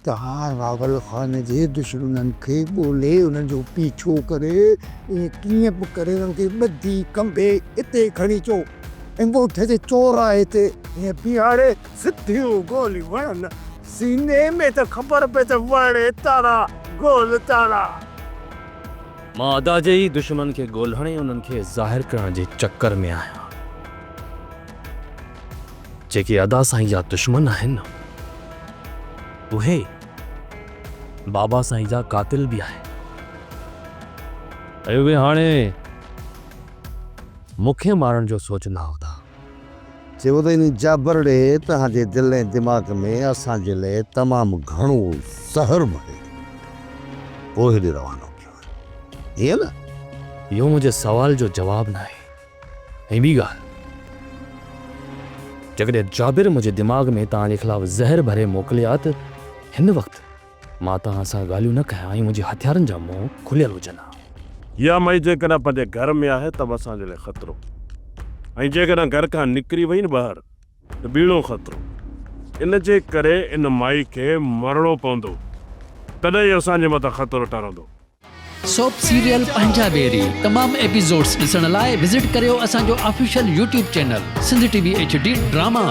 توهان راول خان جي دشمنن کي ڳولي انهن جو پيڇو ڪري ائين ڪيئن به ڪري انهن کي ٻڌي کنڀي هتي کڻي اچو ۽ ڳوٺ جي چوراهي تي ائين بيهاري سڌيون گوليون هڻن سيني ۾ ته خبر پئي ته وڙ تارا گول تارا. مان ادا جي ئي دشمنن کي ڳولڻ ۽ انهن کي ظاهر ڪرڻ جي چڪر ۾ آهيان. جيڪي ادا سائين جا دشمن آهن نه اهي بابا سائين جا قاتل به آهن ۽ اهي هاڻي مون کي مارڻ جو سوچندا هوندا. چيو ته ان جابرڙي توهان جي دل ۽ دماغ ۾ اسان جي لئه تمام گهڻو زهر ڀري پوء هيڏي روانو ڪيو آهي. ائين نه؟ اهو منهنجي سوال جو جواب ناهي. ۽ ٻي ڳالهه، جيڪڏهن جابر منهنجي دماغ ۾ توهان جي خلاف زهر ڀري موڪلي ها ته هن وقت مان توهان سان ڳالهيون نه ڪيان ۽ منهنجي هٿيارن جا منهن کليل هجن ها. اها مائي جيڪڏهن پنهنجي گهر ۾ آهي ته به اسان جي لاء خطرو ۽ جيڪڏهن گهر کان نڪري وئي نه ٻاهر ته ٻيڻو خطرو. ان جي ڪري ان مائي کي مرڻو پوندو تڏهن ئي اسان جي مٿان خطرو ٽرندو. سوپ سيريل پنهنجا ويري تمام ايپيسوڊس ڏسڻ لاء وزٽ ڪريو اسان جو official YouTube channel Sindh T V H D drama.